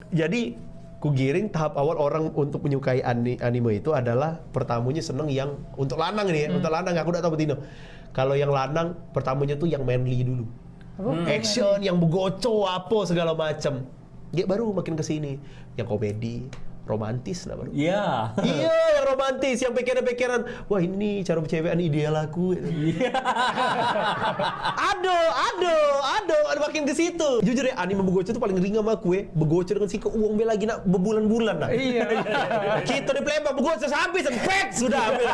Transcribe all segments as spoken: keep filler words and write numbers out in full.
Jadi, ku giring tahap awal orang untuk menyukai ani-, anime itu adalah pertamanya seneng yang untuk lanang nih ya, untuk lanang, aku dak tahu betino. Kalau yang lanang, pertamanya tuh yang manly dulu. Apa? Action, yang begoco, apa segala macam. Dia baru makin ke sini, yang komedi, romantis lah baru. Iya. Iya, yang romantis, yang pikiran-pikiran, "Wah, ini cara bercewekan ideal aku." Iya. Ado, ado, ado, ado makin ke situ. Jujur ya, anime begoco tuh paling ringan sama aku ya. Begoco dengan sikok uang be lagi nak bebulan-bulan nah. Iya. Kita di Palembang begoco sehabis, pek, sudah habis.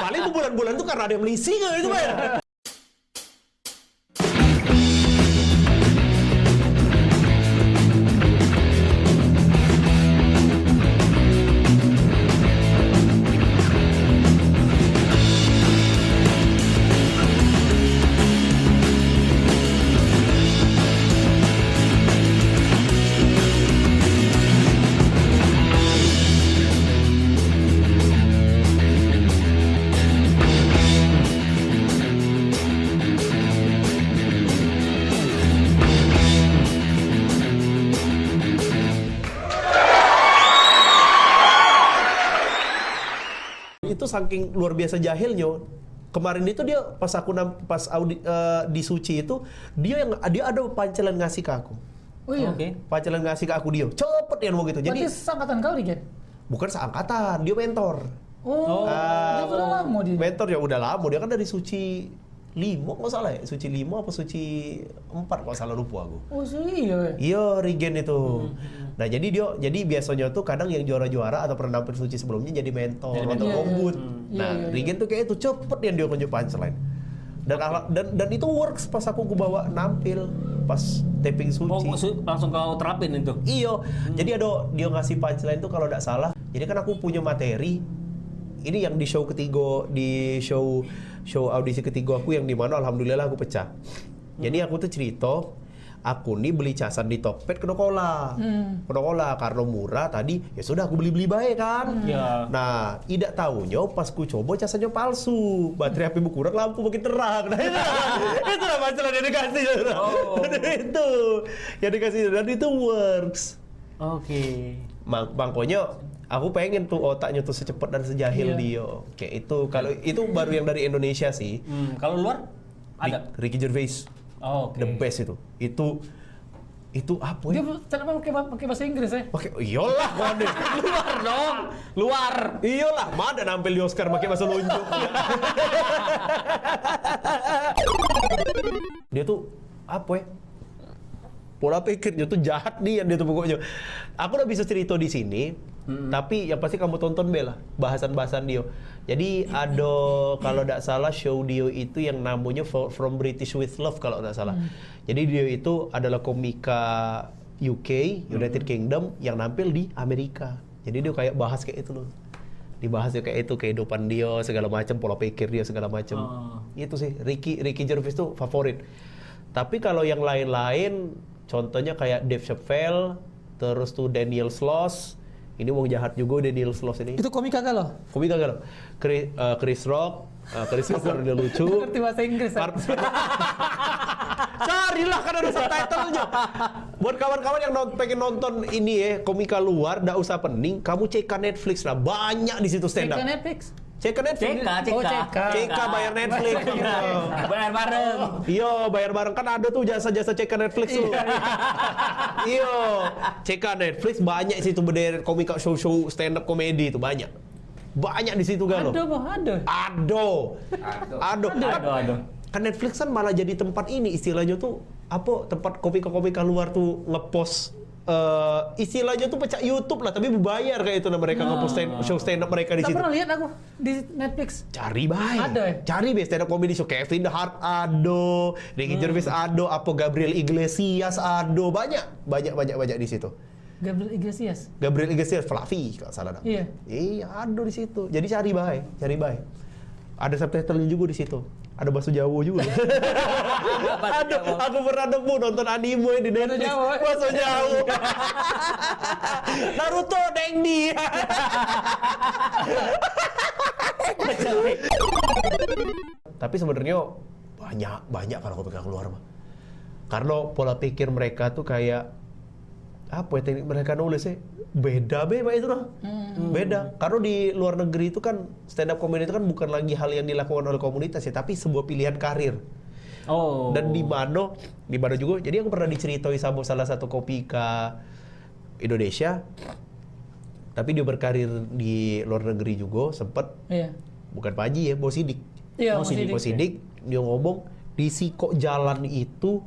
Paling bebulan-bulan tuh karena ada yang melisi kan itu, Pak. Itu saking luar biasa jahilnyo. Kemarin itu dia pas aku nam-, pas audi-, eh, di Suci itu, dia yang, dia ada punchline ngasih ke aku. Oh iya. Oke. Punchline ngasih ke aku dia. Cepet dia ngomong gitu. Jadi berarti seangkatan kau nih, Gen? Bukan seangkatan, dia mentor. Oh, ah, dia udah lama dia. Mentor ya udah lama, dia kan dari Suci lima kalau salah ya, Suci lima apa Suci empat kalau salah, lupa aku. Oh, iya. Iya, Regen itu. Hmm, hmm. Nah, jadi dia, jadi biasanya tuh kadang yang juara-juara atau pernah nampil Suci sebelumnya jadi mentor, jadi mentor, atau pembut. Iya, iya. Hmm. Nah, iya, iya, Regen tuh kayak itu cepet yang dia nunjuk punchline. Dan ala-, dan, dan itu works pas aku, aku bawa nampil pas taping Suci. Oh, su-, langsung kau terapin itu? Iyo. Hmm. Jadi ada dia ngasih punchline tuh kalau ndak salah. Jadi kan aku punya materi. Ini yang di show ketiga, di show, show audisi ketiga aku yang di mana alhamdulillah aku pecah. Jadi aku tuh cerita, aku ni beli casan di Tokped kena kola. Hmm. Kena kola karena murah tadi, ya sudah aku beli-beli bae kan. Hmm. Ya. Nah, idak taunyo pas ku coba casannyo palsu. Baterai H P berkurang, lampu makin terang. Nah, itu, itulah masalah dedikasi. Oh. Itu. Yang dikasih dan itu works. Oke. Mak-, makanya aku pengen tuh otaknya tuh secepat dan sejahil dia. Kayak itu. Kalau itu baru yang dari Indonesia sih. Hmm, kalau luar? Ada. Rick-, Ricky Gervais. Oh, oke. The best itu. Itu, itu apa ya? Dia stand up pakai ba-, pakai bahasa Inggris ya? Pakai, iyalah, kau ada. Luar dong. Luar. Iyalah, mana nampil di Oscar pakai bahasa lonjong. Dia tuh apa ya? Pola pikirnya tuh jahat dia, dia tuh pokoknya. Aku udah bisa cerita di sini, tapi yang pasti kamu tonton be lah bahasan-bahasan dia. Jadi ada, kalau tidak salah, show dia itu yang namanya Fro-, From British with Love kalau tidak salah. Jadi dia itu adalah komika U K, United Kingdom, yang nampil di Amerika. Jadi dia kayak bahas kayak itu loh. Dibahas ya kayak itu kehidupan dia, segala macam, pola pikir dia segala macam. Itu sih Ricky, Ricky Gervais tuh favorit. Tapi kalau yang lain-lain, contohnya kayak Dave Chappelle, terus tuh Daniel Sloss. Ini wong jahat juga Daniel Sloss ini. Itu komika kah lo? Komika kah lo? Chri-, eh, Chris Rock, eh, Chris Rock karena dia lucu. Ngerti bahasa Inggris, Par-, carilah, kan ada subtitlenya. Buat kawan-kawan yang non-, pengen nonton ini ya, komika luar, ndak usah pening, kamu cek ke Netflix lah, banyak di situ stand up. Cek ke Netflix. Cek ke Netflix. C K, C K. Oh, C K. C K bayar Netflix. Bayar bareng. Iyo, bayar bareng. Kan ada tuh jasa-jasa cek ke Netflix tuh. Iyo. Cek ke Netflix banyak situ berderet komika, show-show stand up comedy itu banyak. Banyak di situ galo. Ada, Bang, ada. Ada. Ada. Ada. Ada, ada. Kan Netflix kan malah jadi tempat ini istilahnya tuh apa, tempat komika-komika luar tuh ngepost, eh, istilahnya tuh pecah YouTube lah, tapi berbayar kayak itu nah, mereka ngepost stand, show stand up mereka di situ. Tak pernah lihat aku di Netflix. Cari bae. Ada ya? Cari bae stand up comedy show Kevin Hart ado, Ricky Gervais ado, apa Gabriel Iglesias ado, banyak, banyak, banyak, banyak di situ. Gabriel Iglesias. Gabriel Iglesias, Fluffy kalau salah nama. Iya. Iya, ada di situ. Jadi cari bae, cari bae. Ada subtitlenya juga di situ. Ada bahasa Jawa juga. Aduh, aku pernah nemu nonton anime di Netflix. Bahasa Jawa. Naruto, Dengdi. Tapi sebenarnya banyak, banyak kalau komika keluar mah. Karena pola pikir mereka tuh kayak, apa ya, teknik mereka nulis ya, beda be, Pak, itu dah. Hmm. Beda. Karena di luar negeri itu kan stand up comedy itu kan bukan lagi hal yang dilakukan oleh komunitas ya, tapi sebuah pilihan karir. Oh. Dan di mana, di mana juga. Jadi aku pernah diceritoi sama salah satu komika Indonesia, tapi dia berkarir di luar negeri juga, sempet. Iya. Bukan Pak Haji ya, Bos Sidik. Iya, Bos Sidik. Bos Sidik, dia ngomong, di sikok jalan itu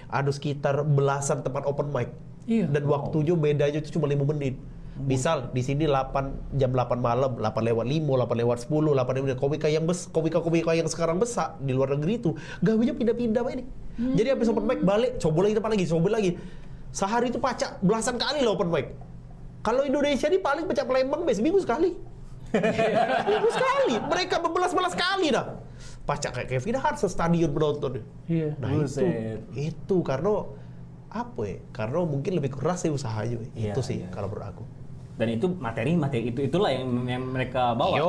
ada sekitar belasan tempat open mic. Iya. Dan waktunya bedanya itu cuma lima menit. Misal di sini delapan, jam delapan malam, delapan lewat lima, delapan lewat sepuluh, delapan lewat, komika yang bes, komika-komika yang sekarang besar di luar negeri itu gawenya pindah-pindah, Pak, ini. Jadi habis open mic balik, coba lagi tempat lagi, coba lagi. Sehari itu pacak belasan kali lah open mic. Kalau Indonesia ini paling pacak Palembang be seminggu sekali. Seminggu sekali. Mereka bebelas-belas kali dah. Pacak kayak Kevin Hart, stadion penonton. Iya. Nah, itu, itu karena apa ya? Karena mungkin lebih keras ya usahanya. Iya, itu sih, iya, kalau menurut aku. Dan itu materi, materi itu, itulah yang, yang mereka bawa. Yo,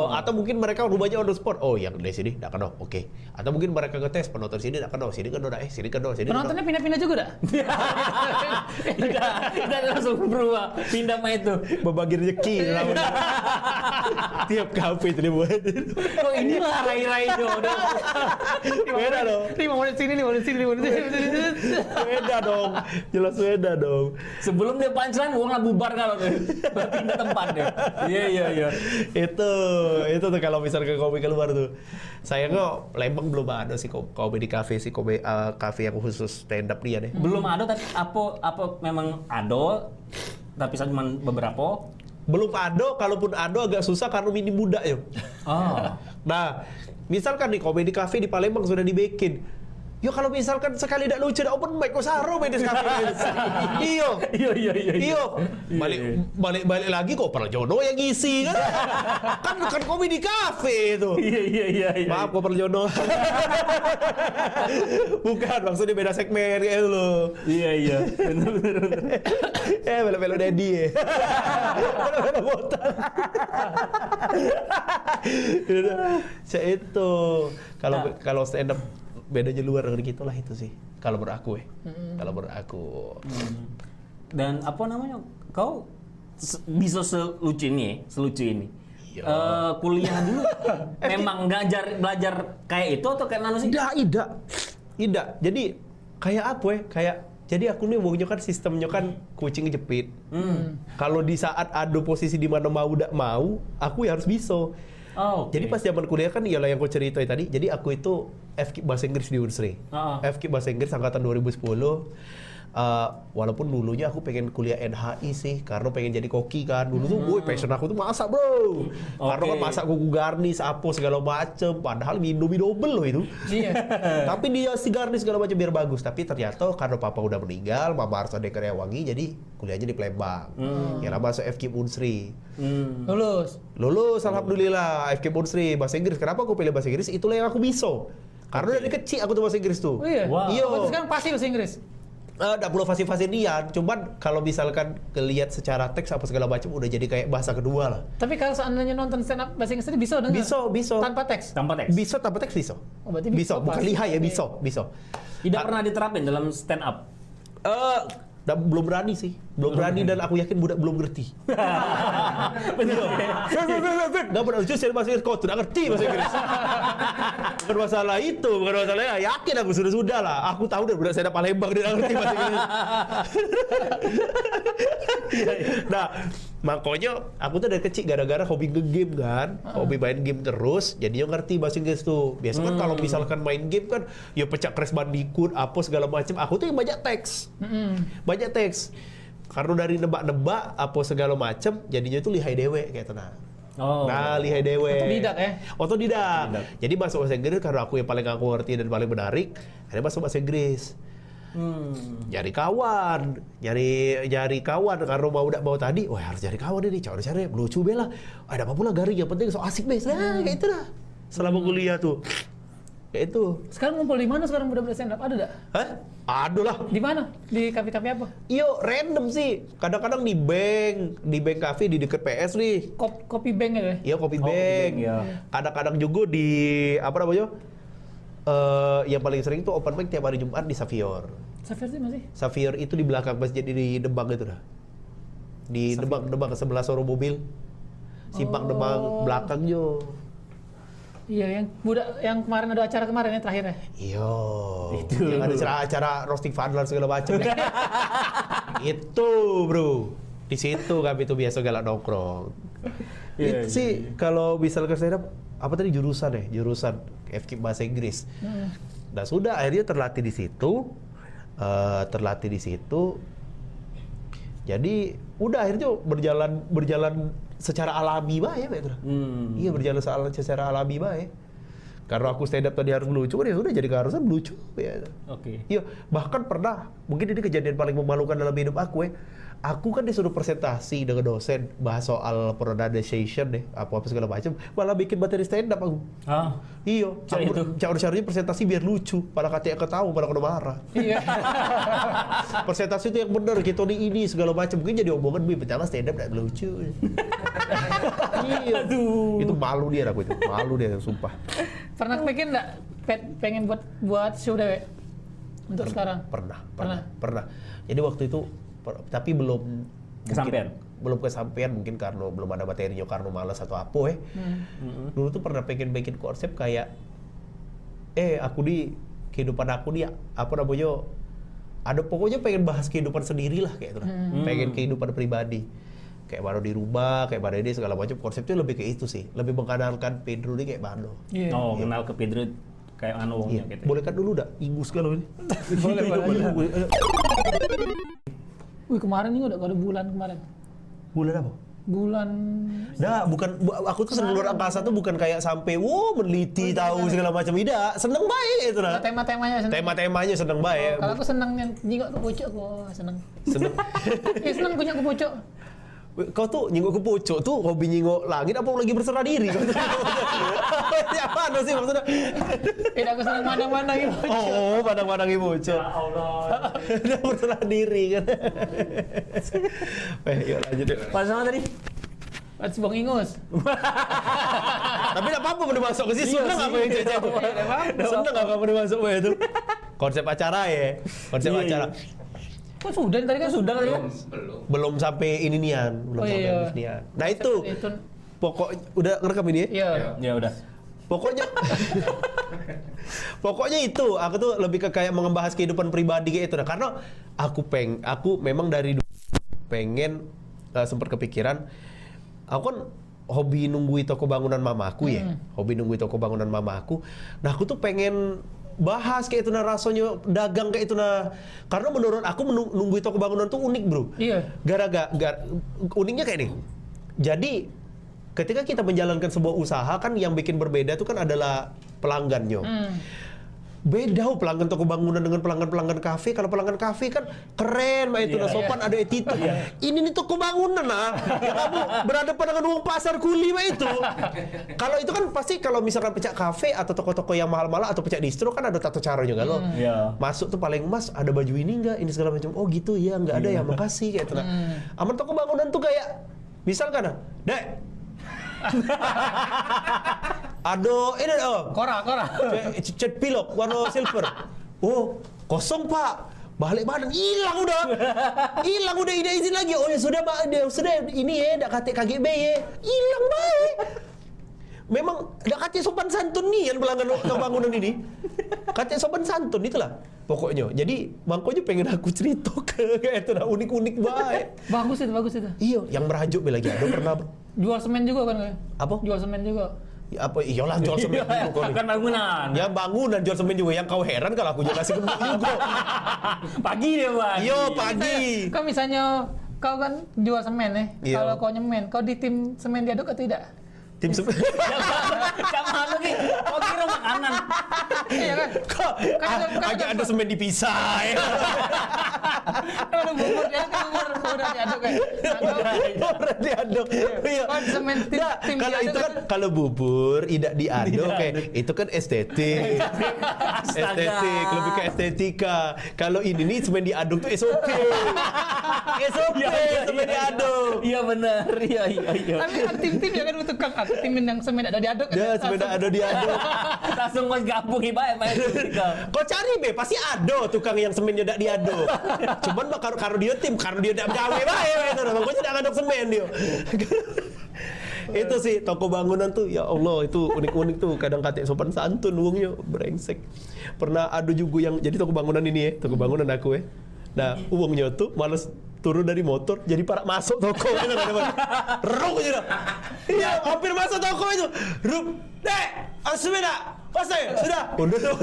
atau mungkin mereka rubahnya on the spot. Oh, yang di sini ndak kena. Oke. Atau mungkin mereka ngetes penonton sini ndak kena, sini kena dah, eh, sini kena, sini kena. Penontonnya pindah-pindah juga dah? Tidak, tidak langsung berubah, pindah main itu. Berbagi rezeki namanya. Tiap kafe itu dia buat. Kok inilah rai-rai jodoh? Beda dong. Lima menit sini, lima menit sini, lima menit sini. Beda dong. Jelas beda dong. Sebelum dia punchline, uang lah bubar kalau tuh. Pindah tempat deh. Iya, iya, iya. Itu, itu tuh kalau misal ke kopi keluar tuh. Sayangnya Lembang belum ada sih ko-, komedi cafe sih, komedi, eh, cafe yang khusus stand up dia deh. Belum ada, tapi apa, apa memang ada, tapi cuma beberapa. Belum ada, kalaupun ada agak susah karena minim budak yo. Oh. Nah, misalkan nih komedi cafe di Palembang sudah dibikin. Yo kalau misalkan sekali dak lucu dak open mic, kok saro main di cafe. Iyo. Iyo, iyo, iyo, iyo. Iyo. Balik, balik, balik lagi kok Perjono yang ngisi kan. Kan, kan komedi cafe itu. Iya, iya, iya, iya. Maaf kok Perjono. Bukan, maksudnya beda segmen kayak itu loh. Iya, iya. Bener, bener, bener. Eh, belok-belok Dedi ya. Belok-belok botak. Cak itu. Kalau, kalau stand up bedanya luar dari kita lah itu sih. Kalau menurut aku eh. Kalau menurut aku. Hmm. Dan apa namanya? Kau se- bisa selucu ini, selucu ini. Iya. Eh, kuliah dulu memang ngajar belajar kayak itu atau kayak mana sih? Tidak, tidak. Tidak. Jadi kayak apa eh? Kayak jadi aku nih wongnya kan sistemnya kan kucing kejepit. Hmm. Kalau di saat ada posisi di mana mau dak mau, aku ya harus bisa. Oh, oke. Jadi pas zaman kuliah kan ialah yang kau ceritai tadi. Jadi aku itu F K bahasa Inggris di Unsri. Ah. F K bahasa Inggris angkatan dua ribu sepuluh. Eh, walaupun dulunya aku pengen kuliah N H I sih, karena pengen jadi koki kan. Dulu tuh, woi, passion aku tuh masak, bro. Karena kan masak kuku garnis, apa segala macem. Padahal Indomie double loh itu. Iya. Tapi dia si garnis segala macam biar bagus. Tapi ternyata karena papa udah meninggal, mama harus ada yang kerja wangi, jadi kuliahnya di Palembang. Ya lah masuk F K Unsri. Hmm. Lulus. Lulus, alhamdulillah. F K Unsri, bahasa Inggris. Kenapa aku pilih bahasa Inggris? Itulah yang aku bisa. Karena dari kecil aku tuh bahasa Inggris tuh. Oh iya? Wow. Iyo. Berarti sekarang pasti bahasa Inggris? Eh, dak perlu fasih-fasih nian. Cuman kalau misalkan kelihat secara teks apa segala macam udah jadi kayak bahasa kedua lah. Tapi kalau seandainya nonton stand up bahasa Inggris tadi bisa dengar? Bisa, bisa. Tanpa teks? Tanpa teks. Bisa tanpa teks bisa. Oh, berarti bisa, bisa bukan pas. Lihai ya, bisa, bisa. Tidak pernah diterapin dalam stand up? Eh, dah, belum berani sih. Belum berani dan aku yakin budak belum ngerti. Betul. Dah budak lucu saya masih kau tu dah ngerti bahasa Inggris. Bukan masalah itu, bukan masalah ya. Yakin aku sudah-sudah lah. Aku tahu deh budak saya dah Palembang dia dah ngerti bahasa Inggris. Nah, makanya aku tuh dari kecil gara-gara hobi nge-game kan, hobi main game terus, jadi yang ngerti bahasa Inggris tuh. Biasa kan kalau misalkan main game kan, ya pecah Crash Bandicoot, apa segala macam, aku tuh yang banyak teks. Banyak teks. Karena dari nebak-nebak apa segala macam, jadinya tuh lihai dewek kayak itu nah. Oh. Nah, lihai dewek. Otodidak, eh? Otodidak. Jadi masuk bahasa Inggris karena aku yang paling aku ngerti dan paling menarik, akhirnya masuk bahasa Inggris. Hmm. Nyari kawan, nyari nyari kawan karena mau dak mau tadi, wah harus nyari kawan ini, cari cari lucu bela. Ada apa pula garing yang penting so asik be. Nah, kayak itu dah. Selama kuliah tuh. Kayak itu. Sekarang ngumpul di mana sekarang budak-budak stand up? Ada dak? Hah? Ada lah. Di mana? Di kafe-kafe apa? Iyo, random sih. Kadang-kadang di bank, di bank cafe di deket P S nih. Kop, kopi bank gitu ya? Iya, kopi bank. Kopi bank, iya. Kadang-kadang juga di apa namanya? Eh, yang paling sering tuh open mic tiap hari Jumat di Savior. Safir sih masih. Safir itu di belakang masjid di Demang itu dah. Di Safir. Demang, Demang sebelah showroom mobil. Simpang Demang Oh. belakang jo. Iya, yang budak yang kemarin ada acara kemarin ya terakhir ya. Iyo. Itu. Yang ada acara, acara roasting Fadlan segala macam. Itu, bro. Di situ kami tuh biasa galak nongkrong. Iya, Itu iya, sih iya. kalau misalkan stand up, apa tadi, jurusan ya? Jurusan F K bahasa Inggris. Hmm. Nah, sudah akhirnya terlatih di situ. Eh, terlatih di situ. Jadi udah akhirnya berjalan berjalan secara alami bae ya, Pak, itu. Hmm. Iya, berjalan secara, secara alami bae. Karena aku stand up tadi harus melucu, kan ya sudah jadi keharusan melucu ya. Oke. Iya, bahkan pernah, mungkin ini kejadian paling memalukan dalam hidup aku ya. Aku kan disuruh presentasi dengan dosen bahas soal pronunciation deh, apa-apa segala macam, malah bikin materi stand up aku. Ah. Iyo, cak itu. Cak udah presentasi biar lucu, pada katek ketawa, pada kena marah. Iya. Presentasi itu yang bener, kita ni ini segala macam. Mungkin jadi omongan, "Wih, pertama stand up dak lucu." Iya. Aduh. Itu malu dia aku itu, malu dia sumpah. Pernah kepikiran nggak, Pet, pengen buat buat show dewek untuk sekarang? Pernah, pernah, pernah. Jadi waktu itu per- tapi belum mungkin Kesampean? belum kesampean, mungkin karena belum ada materinya, karena malas atau apa eh. Hmm. Dulu tuh pernah pengen bikin konsep kayak, eh, aku di kehidupan aku di apa namanya, ada pokoknya pengen bahas kehidupan sendiri lah kayak itu lah. Hmm. Pengen kehidupan pribadi. Kayak baru di rumah, kayak pada ini segala macam, konsepnya lebih ke itu sih. Lebih mengenalkan Pedro ini kayak mana. Iya. Oh, kenal ke Pedro kayak anu Iya. gitu. Boleh cut dulu dak? Ingus kalau ini. Boleh, boleh. Boleh, boleh. Wih, kemarin juga ada bulan kemarin. Bulan apa? Bulan Dah, bukan bu- aku tuh seneng luar angkasa tuh bukan kayak sampai wow meneliti tahu segala macam, tidak. Seneng baik itu lah. Tema-temanya seneng. Tema-temanya seneng baik. Kalau aku seneng yang nyingok ke pucuk aku seneng. Seneng. Ya seneng punya ke pucuk. Kau tuh nyingok ke pucuk tuh hobi nyingok langit apa lagi berserah diri? Kau tuh? Siapa anu sih maksudnya? Tidak aku seneng mana-mana gitu. Oh, pandang-pandang ibu, Cok. Ya Allah. Dia berserah diri kan. Eh, yuk lanjut yuk. Pas sama tadi? Pas Bang Ingus. Tapi tak apa-apa boleh masuk ke situ. Iya Senang sih. Apa yang cecep? Iya, tak apa-apa. Senang apa boleh masuk ke itu? Konsep acara ya. Konsep Iya, acara. iya. Kok sudah tadi kan sudah tadi kan? Belum, belum. Belum sampai ini nian, belum Oh, sampai iya. habis nian. Nah, itu. Itu. Pokok udah ngerekam ini ya? Iya. Ya udah. Pokoknya Pokoknya itu, aku tuh lebih ke kayak membahas kehidupan pribadi kayak itu. Nah, karena aku peng aku memang dari dulu pengen eh, sempat kepikiran aku kan hobi nunggui toko bangunan mamaku ya. Hmm. Hobi nunggui toko bangunan mamaku. Nah, aku tuh pengen bahas kayak itu nah rasanya dagang kayak itu nah. Karena menurut aku menung- nunggui toko bangunan tuh unik, Bro. Iya. Gara-gara gar- uniknya kayak nih. Jadi ketika kita menjalankan sebuah usaha kan yang bikin berbeda tuh kan adalah pelanggannya. Hmm. Beda oh, pelanggan toko bangunan dengan pelanggan-pelanggan kafe. Kalau pelanggan kafe kan keren, mak itu Iya. nah, sopan, ada attitude. Iya. Ini nih toko bangunan nah, yang kamu berhadapan dengan uang pasar kuli mak itu. Kalau itu kan pasti kalau misalkan pecak kafe atau toko-toko yang mahal-mahal atau pecak distro kan ada tata caranya kan lo. Hmm. Iya. Masuk tuh paling mas ada baju ini enggak, ini segala macam. Oh gitu ya, enggak ada Iya. ya, makasih kayak itu nah. Hmm. Aman toko bangunan tuh kayak misalkan nah, dek, ado ini oh. Kora, kora. Cat, cat pilok warna silver. Oh, kosong, Pak. Balik badan hilang udah. Hilang udah, tidak izin lagi. Oh ya sudah, Pak. Dia sudah ini ya, dak katik kagek be ya. Hilang baik. Memang dak katik sopan santun ni yang pelanggan bangunan ini. Katik sopan santun itulah. Pokoknya, jadi mangkonyo pengen aku cerita ke kayak itu dah unik-unik baik. Bagus itu, bagus itu. Iyo, yang merajuk be lagi ada pernah Jual semen juga kan? Kayak? Apa? Jual semen juga. Ya, apa iyalah jual semen juga kau ni. Kan bangunan. Ya bangunan jual semen juga. Yang kau heran kalau aku jual nasi gemuk juga. Pagi dia buat. Iyo pagi. Kan misalnya kau kan jual semen eh. Iya. Kalau kau nyemen, kau di tim semen diaduk atau tidak? Tim semen. Sama lu nih. Kau kira makanan. Iya kan? Kok Kan ada- kan agak ada ada semen dipisah ya. Kalau bubur dia kan bubur udah diaduk kan. Nah, kau Orang diaduk. Iya. Kan semen tim, Nggak, tim kalau diaduk itu kan kan. Kalau bubur tidak diaduk Tidak kayak diaduk. Itu kan estetik. Astaga. Estetik, lebih ke estetika. Kalau ini nih semen diaduk tuh S O P. S O P Iya, iya, semen iya, iya. diaduk. Iya bener, iya iya iya. Tapi ada tim-tim ya kan, tukang, aku tim yang semen dak ado diaduk. Ya, semen dak ado diaduk. Langsung kau gabung ibae main. Kau cari be, pasti ado tukang yang semennyo dak diaduk. Cuman bak karo, karo dio tim, karo dio dak begawe bae itu, makanya dak ngaduk semen dio. Itu sih toko bangunan tuh, ya Allah, itu unik-unik tuh, kadang katek sopan santun wongnyo, brengsek. Pernah ado jugo yang, jadi toko bangunan ini ya, toko bangunan aku ya. Nah, wongnyo tuh males turun dari motor, jadi parak masuk toko. Ruk aja dah. Iya, hampir masuk toko itu. Ruk, "Dek, asuh dak? Pas deh, sudah." Udah tuh.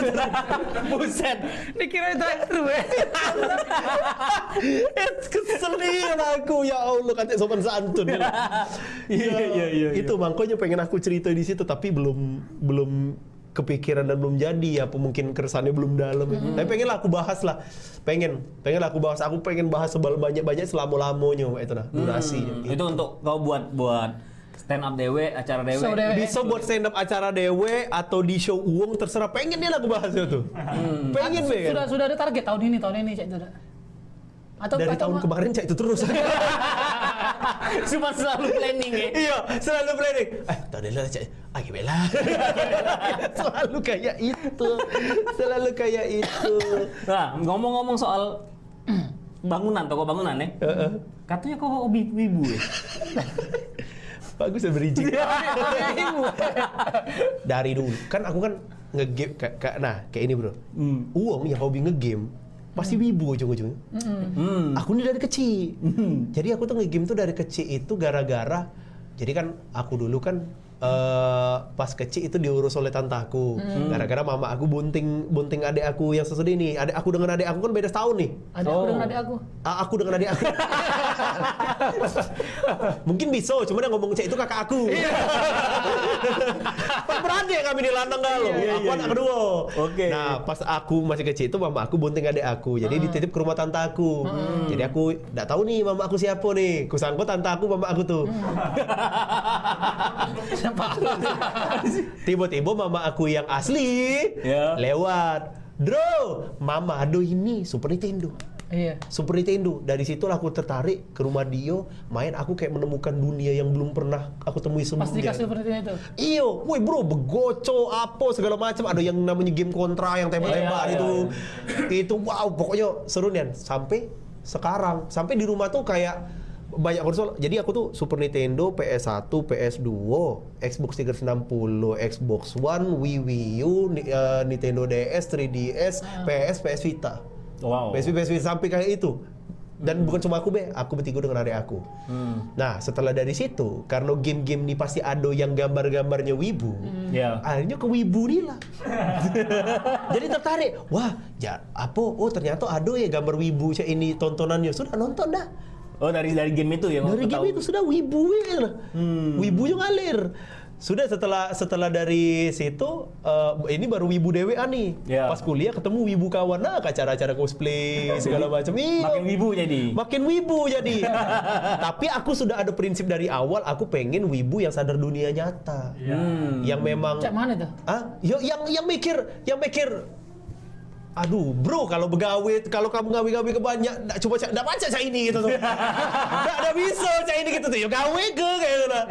Buset. Dikira itu Andrew eh. Keselin aku, ya Allah, katek sopan santun. Iya, iya, iya, iya. Itu makanya pengen aku cerita di situ, tapi belum, belum kepikiran dan belum jadi, apa mungkin keresahannya belum dalam. Tapi pengen lah aku bahas lah. Pengen, pengen lah aku bahas. Aku pengen bahas sebanyak-banyak, selama-lamonyo itu nah, durasi. Itu untuk kau buat, buat stand up dewe, acara dewe. Show dewe. Bisa buat stand up acara dewe atau di show uwong, terserah. Pengen dia lah aku bahas itu. Pengen be kan? Sudah, sudah ada target tahun ini, tahun ini cak itu dah. Atau, dari atau tahun ma- kemarin cak itu terus. Cuma selalu planning ya. Iya, selalu planning. Eh, tahun ini lah cak, ah, gimana? Selalu kayak itu. Selalu kayak itu. Nah, ngomong-ngomong soal bangunan, toko bangunan ya. Heeh. Katanya kau hobi wibu ya. Bagus ya bridging. Dari dulu kan aku kan ngegame ka- ka- nah, kayak ini, Bro. Uwong yang hobi ngegame pasti wibu ujung-ujungnya. Aku ni dari kecil. Jadi aku tuh ngegame tuh dari kecil itu gara-gara, jadi kan aku dulu kan eh, pas kecil itu diurus oleh tante aku. Gara-gara mama aku bunting, bunting adik aku yang sesudah ini. Adik aku dengan adik aku kan beda setahun nih. Ada aku Oh. dengan adik aku. Ah, aku dengan adik aku. Mungkin bisa, cuma yang ngomong cak itu kakak aku. Pas beradik kami ni lanang galo. Iya, iya, Aku iya, anak iya. kedua. Oke. Nah, pas aku masih kecil itu mama aku bunting adik aku. Jadi dititip ke rumah tante aku. Jadi aku dak tahu nih mama aku siapa nih. Kusangka tante aku mama aku tuh. Siapa? Tiba-tiba mama aku yang asli Ya. lewat. "Dro, mama ado ini Super Nintendo." Iya. Super Nintendo. Dari situlah aku tertarik ke rumah dio, main, aku kayak menemukan dunia yang belum pernah aku temui Pas sebelumnya. dikasih Super Nintendo itu. Iyo, woi bro, begoco apa segala macam. Ada yang namanya game kontra yang tembak-tembak Iya, itu. iya. Itu wow, pokoknya seru nian. Sampai sekarang, sampai di rumah tuh kayak banyak konsol. Jadi aku tuh Super Nintendo, P S satu, P S dua, Xbox tiga ratus enam puluh, Xbox One, Wii, Wii U, Ni- eh, Nintendo D S, three D S, Ah. P S, P S Vita. Wow. P S P, P S P sampai kayak itu. Dan bukan cuma aku be, aku bertiga dengan adik aku. Nah, setelah dari situ, karena game-game ni pasti ada yang gambar-gambarnya wibu, Ya. akhirnya ke wibu ni lah. Jadi tertarik, wah, ja, apa? Oh, ternyata ada ya gambar wibu cak ini tontonannya. Sudah nonton dah. Oh, dari dari game itu ya. Dari game itu sudah wibu ya lah. Wibu yang ngalir. Sudah setelah setelah dari situ eh, ini baru wibu dewean nih. Ya. Pas kuliah ketemu wibu kawan lah, ke acara-acara cosplay segala macam. Iya. Makin wibu jadi. Makin wibu jadi. Tapi aku sudah ada prinsip dari awal, aku pengen wibu yang sadar dunia nyata. Yang memang Cak mana tuh? Ah, yo yang yang mikir, yang mikir Aduh, bro, kalau begawe, kalau kamu ngawe-ngawe ke banyak, dak coba cak, dak pacak cak ini gitu tuh. Dak, dak bisa cak ini gitu tuh. Ya gawe ke kayak gitu lah.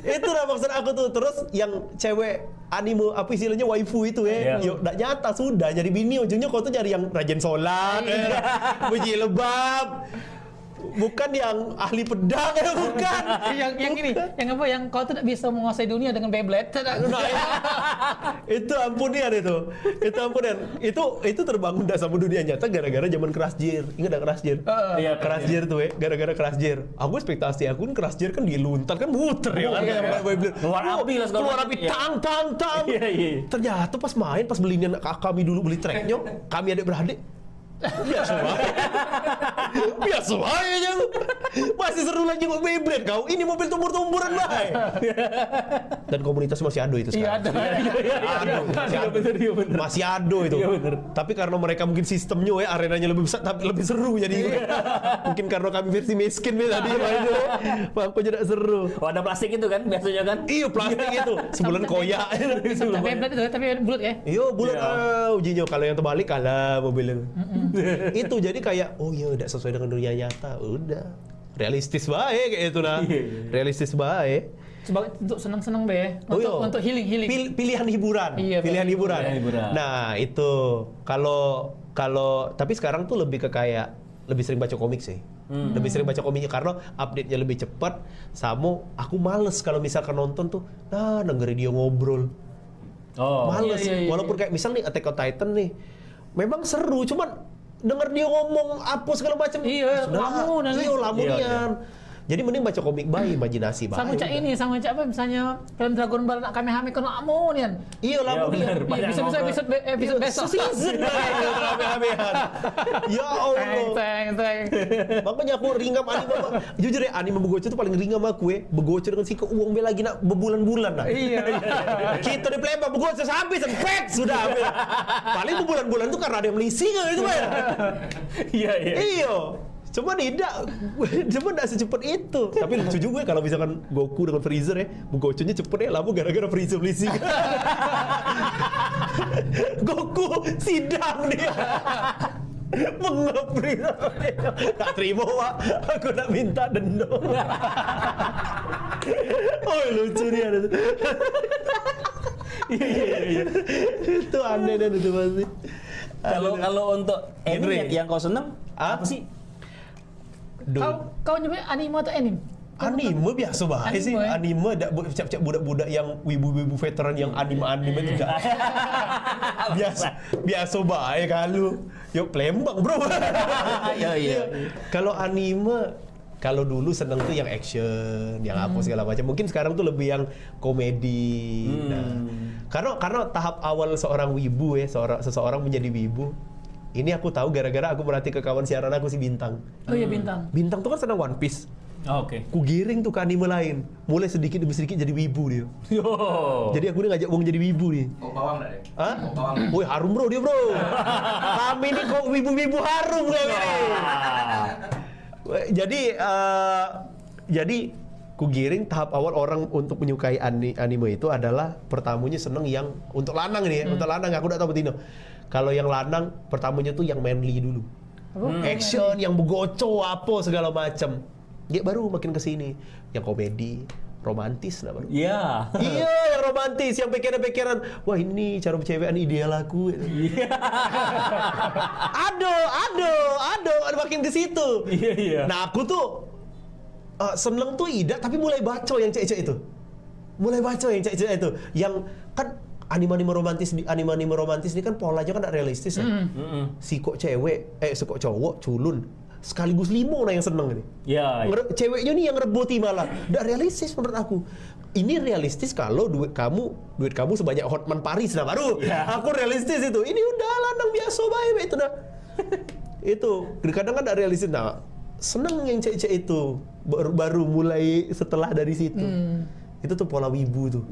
Itu lah maksud aku tuh. Terus yang cewek anime apa istilahnya waifu itu eh. Iya. Yo, dak nyata sudah jadi bini ujungnya kau tuh nyari yang rajin sholat, eh, berjilbab. Bukan yang ahli pedang ya, bukan. Yang yang ini, yang apa, yang kau tuh dak bisa menguasai dunia dengan Beyblade, tak? Nah, ya. Itu ampunian itu. Itu ampunian. Itu itu terbangun dah sama dunia nyata gara-gara zaman Crash Gear. Ingat dak Crash Gear? Iya, Crash Gear tuh ya, gara-gara Crash Gear. Aku ekspektasi aku kan Crash Gear kan diluntar kan muter ya kan. Iya, iya. Kayak Beyblade. Keluar api lah segala macam. Keluar api, tang tang tang. Iya, iya. Ternyata pas main, pas belinya kami dulu beli treknya, kami adik beradik, biasa bae. Biasa bae aja. Masih seru lagi mau Beyblade kau. Ini mobil tumbur-tumburan bae. Dan komunitas masih ada itu sekarang. Iya, ada. Ada, masih ada. Iya, bener, iya, bener. Masih ada itu. Iya, bener. Tapi karena mereka mungkin sistemnya ya, arenanya lebih besar, tapi lebih seru jadi. Iya. Mungkin karena kami versi miskin nih tadi mainnya. Makanya tidak seru. Oh, ada plastik itu kan biasanya kan? Iya, plastik itu. Sebulan koyak. Tapi Beyblade itu, tapi bulat ya? Iya, bulat. Iya. Ah, ujinya kalau yang terbalik kalah mobilnya. Itu jadi kayak, "Oh iya, tidak sesuai dengan dunia nyata." Udah. realistis bae kayak itu nah. Iya, iya, iya. Realistis bae. Sebab untuk seneng-seneng be, oh, untuk, iya, untuk healing, healing. Pil- pilihan hiburan. Iya, pilihan hiburan. Pilihan hiburan. Nah, itu kalau kalau tapi sekarang tuh lebih ke kayak lebih sering baca komik sih. Hmm. Lebih sering baca komiknya karena update-nya lebih cepat. Sama aku males kalau misalkan nonton tuh, nah, dengerin dia ngobrol. Oh. Males. Iya, iya, iya. Walaupun kayak misal nih Attack on Titan nih, memang seru, cuman denger dia ngomong apa segala macam. Iya, ah, sudah lama, iya, lama nian. Jadi mending baca komik bae, imajinasi bae. Sama cak ini, sama cak apa misalnya film Dragon Ball nak Kamehameha kan lama nian. Iya, lama nian. Iya, bisa bisa episode episode besok. Season bae Kamehameha. Ya Allah. Teng teng teng. Makanya aku ringam anime. Jujur ya, anime Begoco tuh paling ringam aku ya. Begoco dengan si Uwong be lagi nak bebulan-bulan nah. Iya. Kita di Palembang Begoco sampai sempet sudah. Paling bebulan-bulan tuh karena ada yang melisi kan itu ya. Iya, iya. Iyo. Cuma tidak, cuma tidak secepat itu. Tapi lucu juga kalau misalkan Goku dengan Freezer ya, Begoconya cepet ya, lama gara-gara Freezer melisi. Goku sidang dia. Mengepri. Tak terima, Wak. Aku nak minta denda. Oi, lucu dia. Iya, iya, iya. Itu aneh dan itu pasti. Kalau kalau untuk anime yang, yang kau seneng, apa sih? Duh. Kau kau nyebut anime atau anime? Anime biasa bae sih. Anime, eh? Anime dak bu- cak-cak budak-budak yang wibu-wibu veteran yang anime-anime tu dak. Biasa biasa bae kalu. Yo Palembang, bro. Ya, iya. Kalau anime kalau dulu seneng tuh yang action, yang apa segala macam. Mungkin sekarang tuh lebih yang komedi. Hmm. Nah, karena karena tahap awal seorang wibu ya, seorang seseorang menjadi wibu. Ini aku tahu gara-gara aku merhati ke kawan siaran aku si Bintang. Oh iya, Bintang. Bintang tuh kan seneng One Piece. Oh, oke. Ku giring tuh ke anime lain. Mulai sedikit demi sedikit jadi wibu dia. Yo. Jadi aku ni ngajak wong jadi wibu ni. Kok bawang dah dia? Hah? Kok bawang? Woi, harum bro dia, bro. Kami ni kok wibu-wibu harum kami ni. Wah. Jadi eh, jadi ku giring tahap awal orang untuk menyukai ani- anime itu adalah pertamanya seneng yang untuk lanang ni ya, untuk lanang aku dak tahu betino. Kalau yang lanang pertamanya tuh yang manly dulu. Apa? Hmm. Action yang begoco apa segala macam. Dia baru makin ke sini yang komedi, romantis lah baru. Iya. Iya, yang romantis, yang pikiran-pikiran, wah ini cara bercewekan ideal aku. Iya. Ada, ada, ada, ada makin ke situ. Iya, iya. Nah, aku tuh eh, seneng tuh idak tapi mulai baca yang cek-cek itu. Mulai baca yang cek-cek itu. Yang kan anime-anime romantis di anime-anime romantis ni kan polanya kan dak realistis ya. Mm-mm. Sikok cewek, eh sikok cowok culun sekaligus limo nah yang seneng ni. Ya, ya. Ngere- ceweknya ni yang reboti malah. Dak realistis menurut aku. Ini realistis kalau duit kamu, duit kamu sebanyak Hotman Paris nah baru. Ya. Aku realistis itu. Ini udah lanang biasa bae itu dah. Itu kadang kan dak realistis. Nah, seneng yang cek-cek itu baru, baru mulai setelah dari situ. Hmm. Itu tuh pola wibu tuh.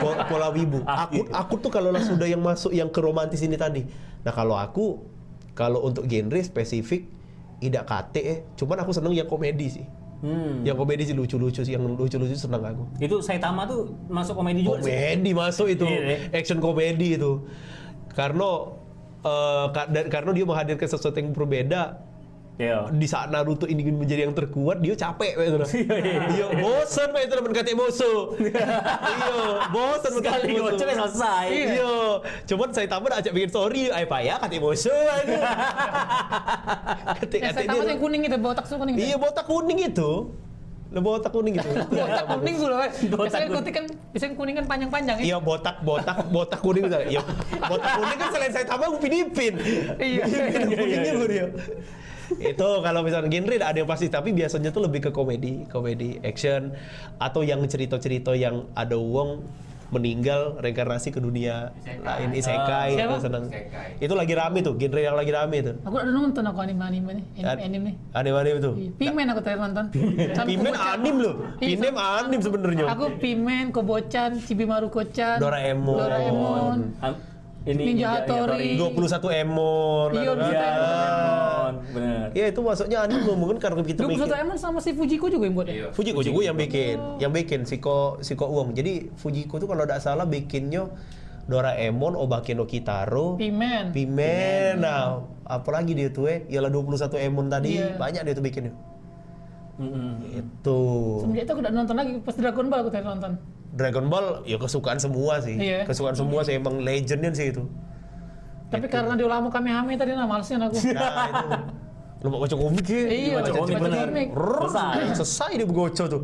Po- pola wibu. Aku aku tuh kalau lah sudah yang masuk yang ke romantis ini tadi. Nah, kalau aku kalau untuk genre spesifik idak katik eh. Cuman aku seneng yang komedi sih. Hmm. Yang komedi sih lucu-lucu sih, yang lucu-lucu seneng aku. Itu Saitama tuh masuk komedi juga sih. Komedi masuk itu. Iya, iya. Action komedi itu. Karena eh, ka- dan karena dia menghadirkan sesuatu yang berbeda. Iya. Di saat Naruto ini ingin menjadi yang terkuat, dia capek kayak itu. Iya, iya. Iya, bosen kayak itu teman katik musuh. Iya, bosen katik musuh. Sekali gocok selesai. Iya. Cuman Saitama dak ajak bikin story, ai payah katik musuh aja. Katik katik dia. Yang kuning itu botak tu kuning. Iya, botak kuning itu. Lah botak kuning gitu. Botak kuning dulu, eh. Biasanya kutik kan Pisang kuning kan panjang-panjang ya? Iya, botak botak botak kuning misalnya. Iya. Botak kuning kan selain Saitama Upin Ipin. Iya. Kuningnya gue dia. Itu kalau misalnya genre dak ada yang pasti, tapi biasanya tuh lebih ke komedi, komedi action atau yang cerita-cerita yang ada wong meninggal reinkarnasi ke dunia lain, isekai. Siapa? Itu seneng. Itu lagi rame tuh, genre yang lagi rame tuh. Aku ada nonton aku anime-anime nih, anime nih. Anime-anime tuh. Pimen aku terakhir nonton. Pimen anim loh. Pimen anim sebenarnya. Aku Pimen, Kobocan, Chibi Maruko-chan, Doraemon. Doraemon. Ninja Hattori. Dua puluh satu Emon. Iya, dua puluh satu Emon. Benar. Ya itu masuknya anim mungkin karena kita bikin. Dua puluh satu Emon sama si Fujiko juga yang buat ya? Fujiko juga yang bikin, yang bikin Siko Siko Uong. Jadi Fujiko tuh kalau dak salah bikinnya Doraemon, Obake no Kitaro, Pimen. Pimen. Nah, apalagi dia tuh eh, ialah dua puluh satu Emon tadi, banyak dia tuh bikinnya. Mm-mm. Itu. Semenjak itu aku dak nonton lagi, pas Dragon Ball aku tadi nonton. Dragon Ball ya kesukaan semua sih. Iya. Kesukaan semua sih, emang legend sih itu. Tapi karena dio lamo kame-kame tadi nah, malesnya aku. Nah, itu. Lu mau baca komik ya? Iya, baca komik, bener. Rrrr, selesai dia begoco tuh.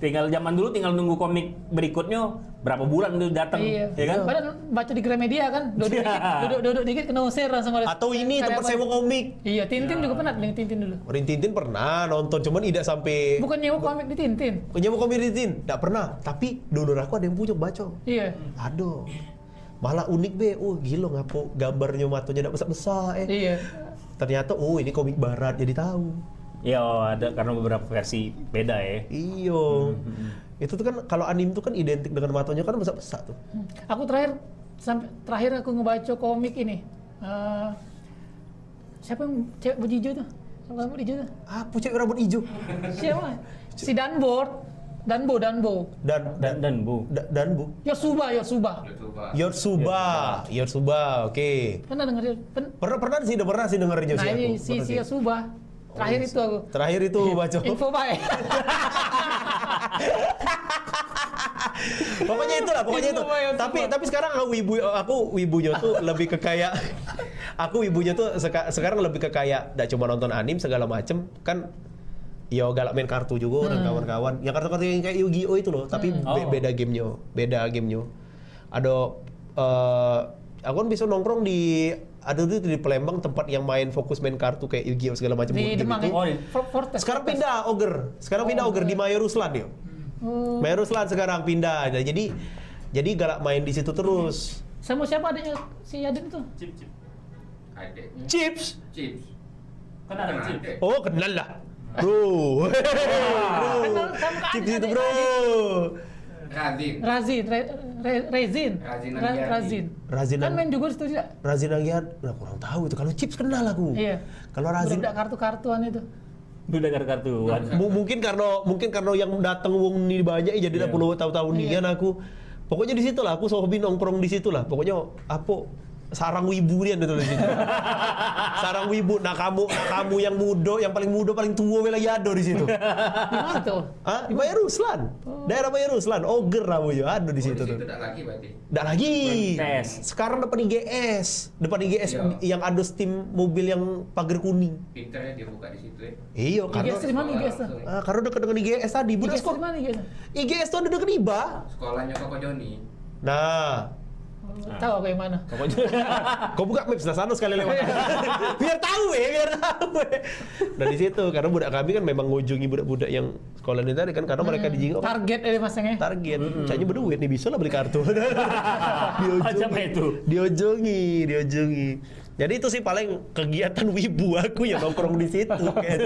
Tinggal zaman dulu, tinggal nunggu komik berikutnya berapa bulan tuh datang, iya, ya kan? Padahal baca di Gramedia kan, duduk dikit, duduk, duduk dikit kena usir langsung oleh. Atau ini tempat sewa komik. Iya, Tintin juga pernah, Rin Tintin dulu. Rin Tintin pernah nonton, cuman idak sampai. Bukan nyewa komik di Tintin. Bukan nyewa komik di Tintin, dak pernah. Tapi dulur aku ada yang punya baca. Iya. Aduh. Malah unik be, oh gilo ngapo gambarnyo matonyo dak besak-besak eh. Iya. Ternyata oh ini komik barat jadi tahu. Iya, ada karena beberapa versi beda ya. Iyo. Hmm, hmm, hmm. Itu tuh kan kalau anim tuh kan identik dengan matonyo kan besak-besak tuh. Hmm. Aku terakhir sampai terakhir aku ngebaca komik ini. Eh, siapa yang cewek baju hijau tuh? Siapa rambut hijau tuh? Apa cewek rambut hijau? Siapa? Si Danbor. Danbo, Danbo. Dan Dan Danbo. Da- Danbo. Yosuba, Yosuba. Yosuba. Yosuba, oke. Pernah denger dia? Pen- Pernah pernah sih, pernah sih dengernya. Nah, sih ini aku. Si, pernah si sih. Yosuba. Terakhir itu aku. Terakhir itu baca. Info baik. Pokoknya itulah, pokoknya itu. Info baik, tapi info. Tapi sekarang aku wibu, aku wibunya tuh lebih ke kayak aku wibunya tuh seka- sekarang lebih ke kayak dak cuma nonton anim segala macem kan. Yo galak main kartu juga dan kawan-kawan. Ya kartu-kartu yang kayak Yu-Gi-Oh itu loh, tapi be- beda gamenya, beda gamenya. Ada eh aku kan bisa nongkrong di ada tuh di Palembang tempat yang main fokus main kartu kayak Yu-Gi-Oh segala macam. Di Demang gitu. Oh, di For- Fortes. Sekarang pindah Oger. Sekarang pindah Oger di Mayor Ruslan ya. Oh. Mayor Ruslan sekarang pindah. Nah, jadi jadi galak main di situ terus. Sama siapa adiknya si Yadin tuh? Cip, cip. Adiknya. Chips. Chips. Kan ada Chips. Oh, kenal lah. Bro. Bro. Kenal sama Chips itu, Bro. Razin. Razin, Re- Re- Rezin. Razin Ra- Anggiani. Razin. Razin Kan Ang- main juga situ juga. Razin Anggian, nah kurang tahu itu. Kalau Chips kenal aku. Iya. Kalau Razin Budak kartu-kartuan itu. Budak kartu-kartuan. Mu- mungkin karena mungkin karena yang datang wong ni banyak jadi dak perlu tahu-tahu nian aku. Pokoknya di situ lah aku so hobi nongkrong di situ lah. Pokoknya apa sarang wibu nian itu di situ. Sarang wibu. Nah kamu kamu yang muda, yang paling muda, paling tua lagi ada di situ. Di mana tuh? Ah, Mayor Ruslan. Daerah Mayor Ruslan. Oger namanya ada di situ tuh. Dak lagi berarti. Dak lagi. Sekarang depan I G S. Depan I G S yang ada steam mobil yang pagar kuning. Pinter ya dia buka di situ ya. Iyo, karena I G S di mana I G S tuh? Ah, karena dekat dengan I G S tadi, budak I G S sekolah. Di mana I G S? I G S tuh ada dekat iba. Sekolahnya Koko Joni. Nah. Oh, tahu aku yang mana? Koko Joni. Kau buka maps lah sana sekali lewat. Biar tahu ya, biar tahu. Nah di situ karena budak kami kan memang ngunjungi budak-budak yang sekolah ni tadi kan karena mereka dijingok. Target eh masangnya. Target. Caknya berduit nih bisa lah beli kartu. Diujungi. Macam itu. Diujungi, diujungi. Jadi itu sih paling kegiatan wibu aku ya nongkrong di situ kan.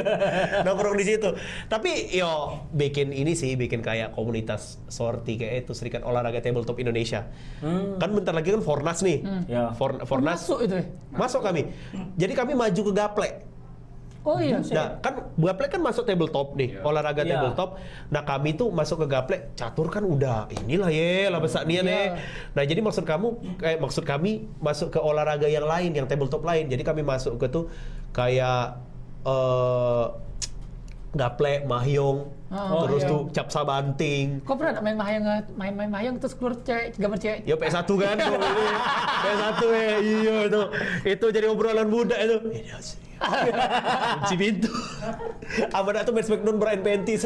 Nongkrong di situ. Tapi yo bikin ini sih bikin kayak komunitas sorti kayak itu serikat olahraga tabletop Indonesia. Kan bentar lagi kan Fornas nih. Ya. For- Fornas Masuk itu ya? Masuk kami. Jadi kami maju ke Gaplek. Oh iya. Nah, kan gaplek kan masuk tabletop nih, olahraga tabletop. Nah, kami tuh masuk ke gaplek, catur kan udah inilah ye, lah besak nian eh. Nah, jadi maksud kamu kayak maksud kami masuk ke olahraga yang lain, yang tabletop lain. Jadi kami masuk ke tuh kayak eh gaplek, mahyong, terus tuh capsa banting. Kau pernah tak main mahyong, main-main mahyong terus keluar cewek, gambar cewek? Ya P S satu kan, P S satu eh, iya itu, itu jadi obrolan budak itu. Ini asli. Kunci pintu. Apa dak tuh main Smackdown bra and panties?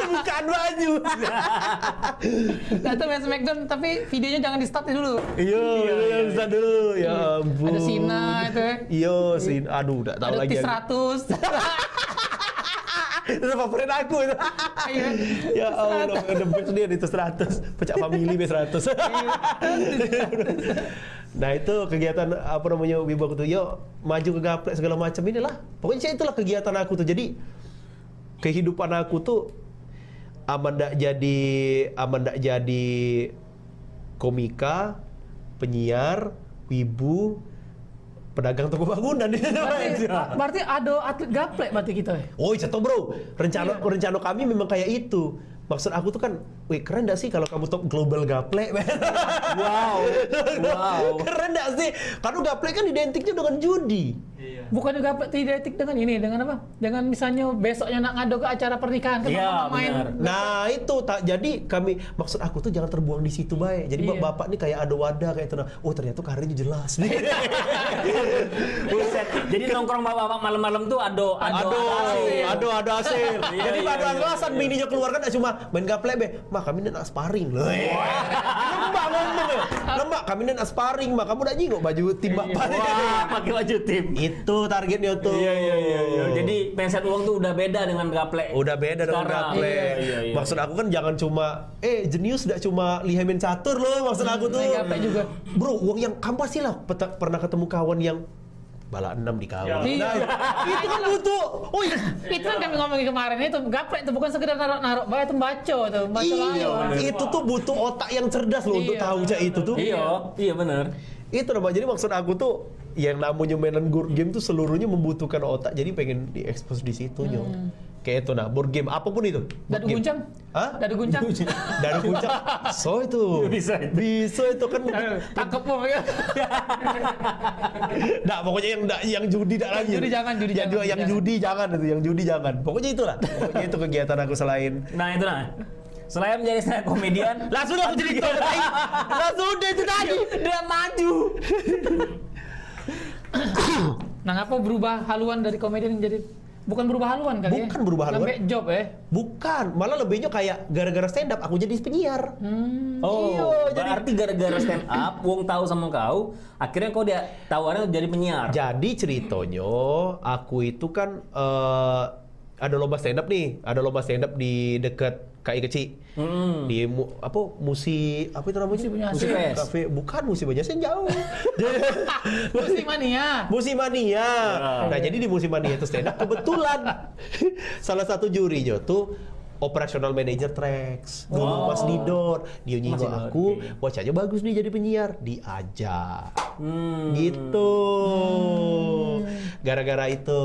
Bukan baju. Dak tuh main Smackdown tapi videonya jangan di start dulu. Iya, iya, iya, bisa dulu. Ya ampun. Ada Cena itu. Iya, Cena. Aduh, dak tahu lagi. Ada T seratus. Itu favorit aku itu. Iya. Ya Allah, the best dia di T seratus. Pecak family B seratus. Nah, itu kegiatan apa namanya wibu aku tuh. Yo, maju ke gaplek segala macam inilah. Pokoknya itulah kegiatan aku tuh. Jadi kehidupan aku tuh aman dak jadi aman dak jadi komika, penyiar, wibu, pedagang toko bangunan. Berarti, berarti ada atlet gaplek berarti kita ya? Oh, contoh bro, rencana rencana kami memang kayak itu. Maksud aku tuh kan, wih keren gak sih kalau kamu top global gaplek, men? Wow, wow. Keren gak sih? Karena gaplek kan identiknya dengan judi. Bukan juga apa, identik dengan ini, dengan apa? Dengan misalnya besoknya nak ngado ke acara pernikahan, kan? Iya, sama main. Benar. Nah, itu tak jadi kami, maksud aku tuh jangan terbuang di situ bae. Jadi, iya, bapak nih kayak ada wadah kayak itu, nah. Oh, ternyata karirnya jelas nih. Buset. Jadi nongkrong bapak-bapak malam-malam tuh ada, ada, ada hasil. Ada, ada hasil. Iya, jadi, iya, ada, iya, alasan, iya, bininya keluar kan, tak cuma main gaplek be. "Mah, kami nak sparring loh." Lemak ngomong ya. "Lemak, kami nak sparring, mah. Kamu nak jingok baju tim bapak ni." Wah, pakai baju tim. Itu targetnya tuh. Iya, iya, iya, iya. Jadi mindset uang tuh udah beda dengan gaplek. Udah beda dengan gaplek. Iya, iya, iya. Maksud aku kan jangan cuma, eh, jenius dak cuma lihai main catur loh, maksud aku tuh. Main gaplek juga. Bro, uang yang kamu pastilah peta-, pernah ketemu kawan yang balak enam di kawan. Iya. Nah, itu kan butuh. Oh iya. Itu kan kami ngomongin kemarin itu, gaplek itu bukan sekedar narok-narok bae, itu baca tuh, baca lawan. Iya, itu tuh butuh otak yang cerdas loh untuk tahu cak itu tuh. Iya, iya benar. Itu namanya, jadi maksud aku tuh yang namanya mainan board game tuh seluruhnya membutuhkan otak, jadi pengen diekspos di situnya. Kayak itu nah, board game apapun itu. Board game. Dadu guncang? Hah? Dadu guncang? Dadu guncang. So itu. Bisa itu. Bisa itu kan. Tangkep wong ya. Ndak, pokoknya yang ndak, yang judi ndak lagi. Judi jangan, judi jangan. Yang judi jangan itu, yang judi jangan. Pokoknya itulah. Pokoknya itu kegiatan aku selain. Nah, itu nah. Selain menjadi stand up comedian, lah sudah aku cerita tadi. Lah sudah itu tadi. Dia maju. Nah, ngapa berubah haluan dari komedian jadi, bukan berubah haluan kali ya? Bukan berubah haluan. Sampai job ya? Bukan, malah lebihnya kayak gara-gara stand up aku jadi penyiar. Hmm. Oh, iya, jadi berarti gara-gara stand up, wong tahu sama kau, akhirnya kau dia tawaran jadi penyiar. Jadi ceritonyo, aku itu kan eh, ada lomba stand up nih, ada lomba stand up di dekat K I kecil. Hmm. Di mu-, apa, musi, apa itu namanya? Musi Banyu Asin. Musi Fest. Kafe, bukan Musi Banyu Asin, jauh. Musi Mania. Musi Mania. Ya. Nah, jadi di Musi Mania itu stand up kebetulan salah satu jurinya tuh operational manager Trax. Dulu Mas Didot, dia nyinggung aku, oke. Wacanya bagus nih jadi penyiar, diajak. Hmm. Gitu. Hmm. Gara-gara itu.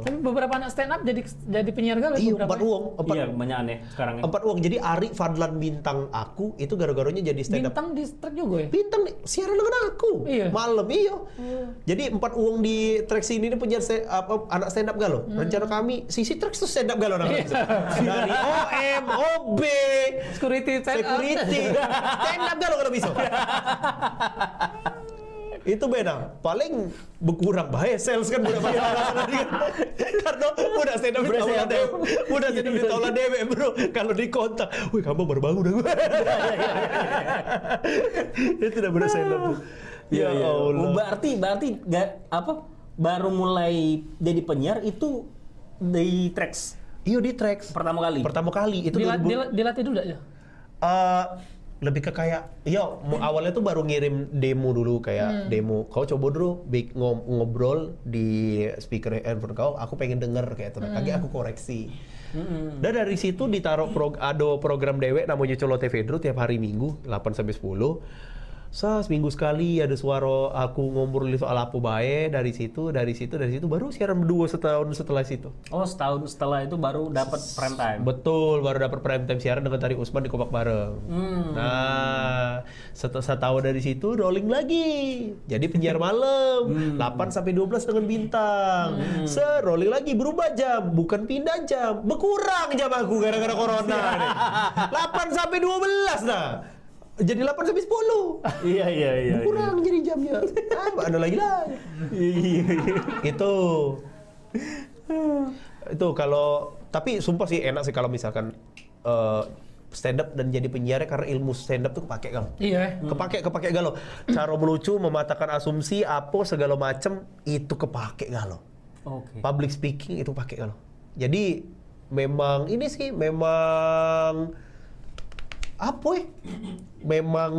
Tapi beberapa anak stand up jadi, jadi penyiar galo. Iya, beberapa empat ya? Uang, empat. Iya, banyak aneh sekarang ya. Empat uang. Jadi Ari Fadlan Bintang aku itu gara-garanya jadi stand up. Bintang di Trax juga ya? Bintang nih, siaran dengan aku. Iya. Malam, iya. Iya. Jadi empat uang di Trax ini nih penyiar se-, apa, anak stand up galo. Hmm. Rencana kami, sisi Trax tuh stand up galo namanya. Iya. Dari O M, O B, security stand up. Security. Stand up galo kalau bisa. Itu beda. Paling berkurang bae sales kan budak pakai alasan tadi kan. Karena budak stand up ditaulah dewek. Budak stand up ditaulah dewek, bro. Kalau di kontak, "Wih, kamu baru bangun aku." Itu dah budak stand up tuh. Iya, ya Allah. Berarti, berarti gak, apa, baru mulai jadi penyiar itu di Trax? Iya, di Trax. Pertama kali? Pertama kali. Itu dua ribu. Dila-, dila-, dilatih dulu gak ya? Eh, lebih ke kayak, yo, mu-, awalnya tuh baru ngirim demo dulu, kayak demo, "Kau coba dulu bik-, ngom-, ngobrol di speaker handphone kau, aku pengen denger," kayak itu. Nah, kagek aku koreksi. Hmm. Dan dari situ ditaruh prog-, ado program dewek namanya Colo T V Dro tiap hari Minggu, delapan sampai sepuluh. Sa, seminggu sekali ada suara aku ngobrol soal apa bae, dari situ, dari situ, dari situ, baru siaran berdua setahun setelah situ. Oh, setahun setelah itu baru dapat prime time. Betul, baru dapat prime time siaran dengan Tari Usman di Kompak Bareng. Hmm. Nah, set-, setahun dari situ rolling lagi. Jadi penyiar malam, hmm, delapan sampai dua belas dengan Bintang. Hmm. Se-, rolling lagi, berubah jam, bukan pindah jam. Berkurang jam aku gara-gara corona nih. Delapan sampai dua belas nah. Jadi delapan sampai sepuluh. Iya, iya, iya. Kurang jadi jamnya. Ah, ada lagi lah. Iya, iya. Itu. Itu kalau, tapi sumpah sih enak sih kalau misalkan, eh, stand up dan jadi penyiar, karena ilmu stand up tuh kepake kan. Iya. Kepake, kepake galo. Cara melucu, mematahkan asumsi, apa segala macem itu kepake galo. Oke. Public speaking itu pake kalau. Jadi memang ini sih, memang apa ya? Memang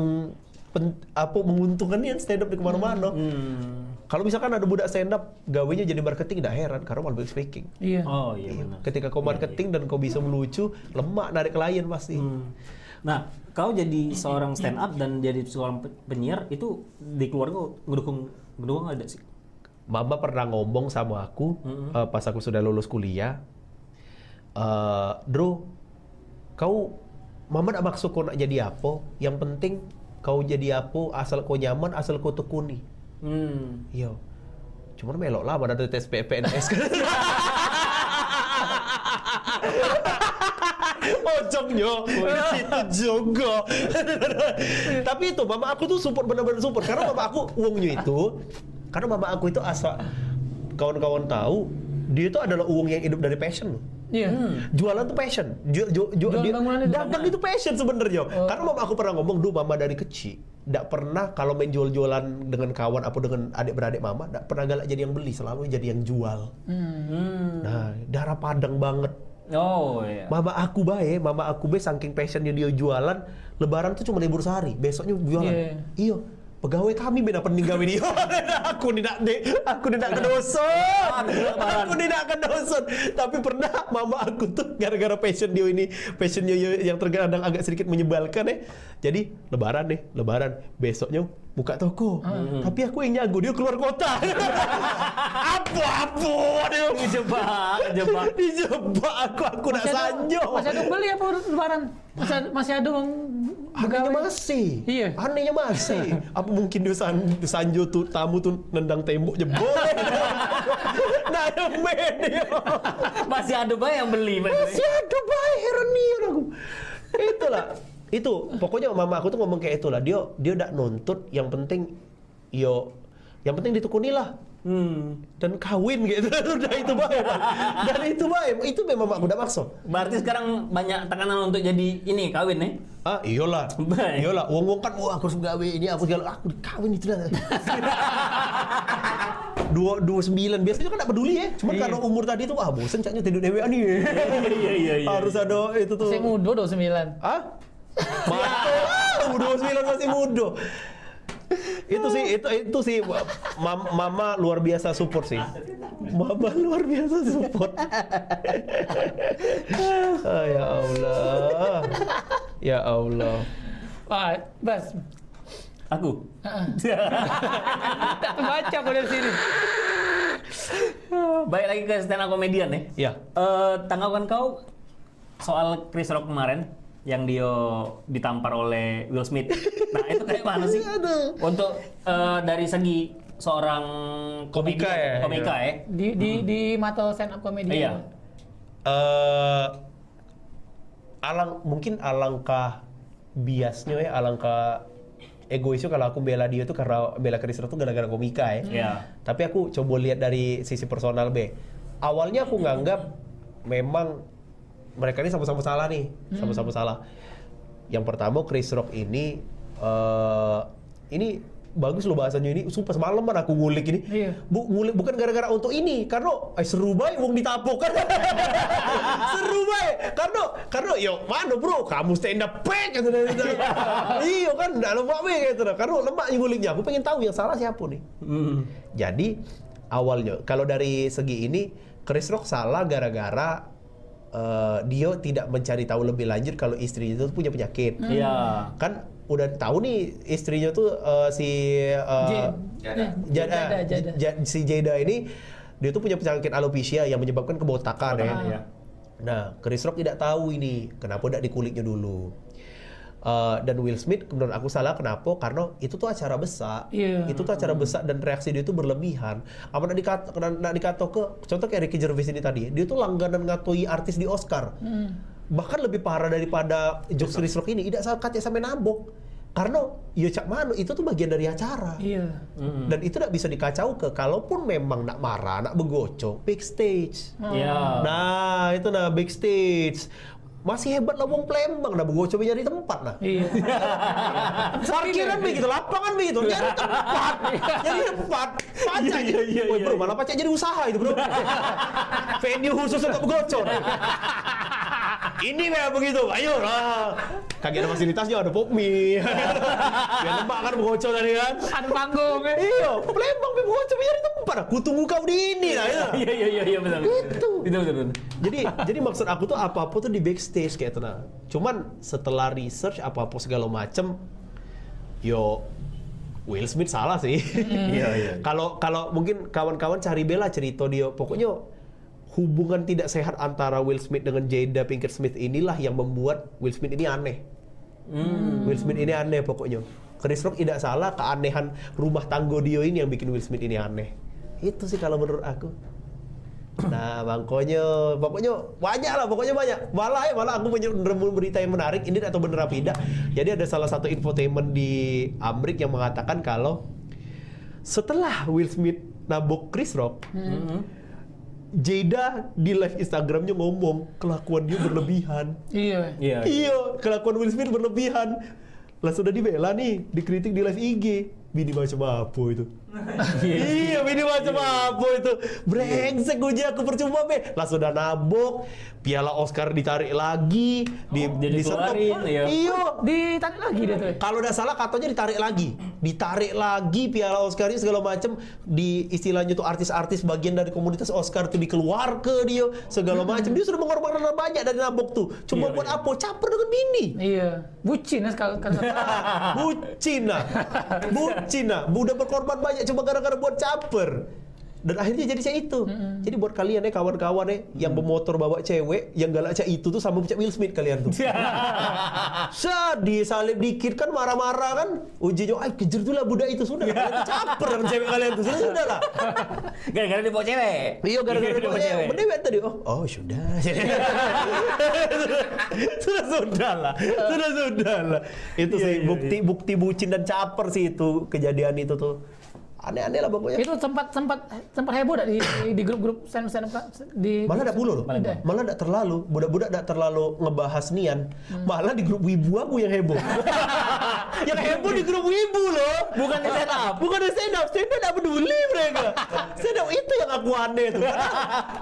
pen-, apa, menguntungkan nian stand up di kemana-mana. Hmm. Kalau misalkan ada budak stand up, gawenya jadi marketing, tidak heran karena public speaking. Iya. Oh, iya, iya, benar. Ketika kau marketing dan kau bisa melucu, lemak narik klien pasti. Hmm. Nah, kau jadi seorang stand up dan jadi seorang pe-, penyiar itu di keluarga ngedukung, ngedukung ada sih? Mama pernah ngomong sama aku, eh, pas aku sudah lulus kuliah, eh, "Dro, kau, Mama dak makso kau nak jadi apo, yang penting kau jadi apo, asal kau nyaman, asal kau tekuni." Hmm. Iyo. Cuman melok lah, mana ada tes P P N S. Ojoknyo di situ juga. Tapi itu mama aku tuh support, bener-bener support, karena mama aku uangnya itu, karena mama aku itu asal kawan-kawan tahu, dia itu adalah uang yang hidup dari passion loh. Iya. Jualan tuh passion. Ju, ju, ju, Jual dia- bangunan itu dagang sama. Itu passion sebenarnya. Karena mama aku pernah ngomong, dulu mama dari kecil dak pernah kalau main jual-jualan dengan kawan apa dengan adik-beradik mama, dak pernah galak jadi yang beli, selalu jadi yang jual. Nah, darah Padang banget. Oh iya. Mama aku bae, mama aku bae saking passionnya dia jualan, Lebaran tuh cuma libur sehari, besoknya jualan. Iya. Iyo, pegawai kami beda pening gawe dia. Aku ni nak dek, aku ni nak ke doson. Aku ni nak ke doson. Tapi pernah mama aku tuh gara-gara passion dia ini, passionnya yang terkadang agak sedikit menyebalkan eh. Jadi Lebaran nih, Lebaran, besoknya buka toko. Tapi aku yang nyago, dia keluar kota. Apa-apa dia. Dijebak, jebak. Dijebak aku, aku nak Masih ada- sanjo. Masih ada yang beli apa lebaran? Masih ada, masih ada orang Anehnya begawe? Masih. Iya. Anehnya masih. Apa mungkin dia san, sanjo tuh tamu tuh nendang tembok jebol. Nah, main dia. Masih ada bae yang beli, Mas. Masih ada bae, heran nian aku. Itulah. Itu pokoknya mama aku tuh ngomong kayak itulah. Dia dia dak nuntut, yang penting yo yang penting ditekuni lah. Hmm. Dan kawin gitu. Udah itu bae. Dan itu bae. Itu memang aku dak makso. Berarti sekarang banyak tekanan untuk jadi ini, kawin nih. Ah, iyalah. Baik. Iyalah, wong-wong kan, wah, aku harus gawe ini, aku segala, aku kawin itu dah. Dua dua sembilan biasanya kan tak peduli ya. Cuma Iya. Karena umur tadi tuh, wah, bosen caknya tidur dewean nih. Iya, iya, iya. Harus ada itu tuh. Masih muda dua sembilan. Hah? Mantap. Dua sembilan masih muda. Itu sih, itu itu sih mam, mama luar biasa support sih. Mama luar biasa support. Ah, ya Allah. Ya Allah. Wah, Bas. Aku. Heeh. Tak terbaca aku dari sini. Baik lagi ke stand up comedian nih. Ya. Eh, tanggapan kau soal Chris Rock kemarin yang dia ditampar oleh Will Smith. Nah, itu kayak mana sih? Aduh. Untuk eh, dari segi seorang Komika komedian, ya? komika ya. Di di di mata stand up comedy. Iya. Eh, alang mungkin alangkah biasnya ya, alangkah egoisnya kalau aku bela dia tuh karena bela Chris Rock tuh gara-gara komika ya. Iya. Tapi aku coba lihat dari sisi personal be. Awalnya aku nganggap memang mereka ini sama-sama salah nih, sama-sama salah. Yang pertama, Chris Rock ini eh ini bagus loh bahasanya ini. Sumpah, semalaman aku ngulik ini. Iya. Bu, ngulik bukan gara-gara untuk ini, karena eh, seru bae wong ditapuk kan. Seru bae. Karena karena yo mana bro, kamu stand up pack kata dia. Iyo kan, ndak lemak be kata dia. Karena lemak yang nguliknya. Aku pengen tahu yang salah siapa nih. Hmm. Jadi awalnya kalau dari segi ini, Chris Rock salah gara-gara eh, dia tidak mencari tahu lebih lanjut kalau istrinya itu punya penyakit. Iya. Kan udah tahu nih istrinya tuh eh, si eh, Jane. Jada. Jada, Jada, Jada. Ja- si Jada ini dia tuh punya penyakit alopecia yang menyebabkan kebotakan ya. Iya. Nah, Chris Rock tidak tahu ini kenapa tidak dikulitnya dulu. Eh, dan Will Smith menurut aku salah kenapa? Karena itu tuh acara besar. Iya. Itu tuh acara besar dan reaksi dia tuh berlebihan. Apa nak dikata nak, nak dikata ke contoh kayak Ricky Gervais ini tadi, dia tuh langganan ngatoi artis di Oscar. Bahkan lebih parah daripada jokes Chris Rock ini, tidak sa- katek sampai nabok. Karena ya cak mana itu tuh bagian dari acara. Iya. Dan itu tidak bisa dikacau ke kalaupun memang nak marah, nak begoco backstage. Iya. Nah, itu nah backstage. Masih hebat lah wong Palembang nah begoco nyari tempat nah. Iya. Parkiran begitu, lapangan begitu, nyari tempat, nyari tempat. Pacak Iya, iya, iya, Woi, bro, iya. Malah pacak jadi usaha itu, bro. Venue khusus untuk begoco. Ini kayak begitu, ayo lah. Kagak ada fasilitasnya, ada pop mie. Biar lemak kan begoco tadi kan. Ada panggung eh. Iya, Palembang be begoco nyari tempat. Aku tunggu kau di ini lah ya. Iya, iya, iya, iya, betul. Gitu. Betul, betul, betul. Jadi jadi maksud aku tuh apa-apa tuh di backstage kayak itu nah. Cuman setelah research apa-apa segala macem, yo Will Smith salah sih. Iya, iya. Kalau kalau mungkin kawan-kawan cari bela cerita dia, pokoknya hubungan tidak sehat antara Will Smith dengan Jada Pinkett Smith inilah yang membuat Will Smith ini aneh. Will Smith ini aneh pokoknya. Chris Rock tidak salah, keanehan rumah tangga dia ini yang bikin Will Smith ini aneh. Itu sih kalau menurut aku. Nah, makanya, pokoknya banyak lah, pokoknya banyak. Malah ya, malah aku punya nemu berita yang menarik, ini atau bener apa tidak. Jadi ada salah satu infotainment di Amrik yang mengatakan kalau setelah Will Smith nabok Chris Rock, Jada di live Instagramnya ngomong kelakuan dia berlebihan. Iya. Iya. Iya, kelakuan Will Smith berlebihan. Lah sudah dibela nih, dikritik di live I G. Bini macam apa itu? Iya, bini macam apa itu? Brengsek, uji aku percuma be. Lah sudah nabok, piala Oscar ditarik lagi, di Jadi disergap. keluarin, iya. Iya. Ditarik lagi dia tuh. Kalau tidak salah katanya ditarik lagi, ditarik lagi piala Oscar ini segala macam, di istilahnya tuh artis-artis bagian dari komunitas Oscar tuh dikeluar ke dia segala macam. Dia sudah mengorbankan banyak dari nabok tuh. Cuma Iya, buat iya. Apa? Caper dengan bini. Iya. Bucin lah sekarang. Sekarang. Bucin lah. Bucin lah. Udah berkorban banyak cuma gara-gara buat caper. Dan akhirnya jadi cak itu. Jadi buat kalian ya kawan-kawan ya yang bermotor bawa cewek yang galak cak itu tuh sama cak Will Smith kalian tuh. Sedih salib dikit kan marah-marah kan. Ujinya ai kejer tuh lah budak itu sudah. Kalian tuh caper dengan cewek kalian tuh. Sudah sudah lah. Gara-gara dia bawa cewek. Iya gara-gara Dia dia bawa bawa cewek. cewek. Mending tadi oh, oh sudah. Sudah sudah lah. Sudah sudah lah. Itu Iya, sih iya, bukti bukti bucin dan caper sih itu kejadian itu tuh. Aneh-aneh lah pokoknya. Itu sempat sempat sempat heboh dak di di grup-grup stand stand up di Malah dak pulo loh. Malah dak. Malah dak terlalu. Budak-budak dak terlalu ngebahas nian. Malah di grup wibu aku yang heboh. Yang heboh di grup wibu loh. Bukan di stand up. Bukan di stand up. Stand up dak peduli mereka. Stand up itu yang aku aneh tuh.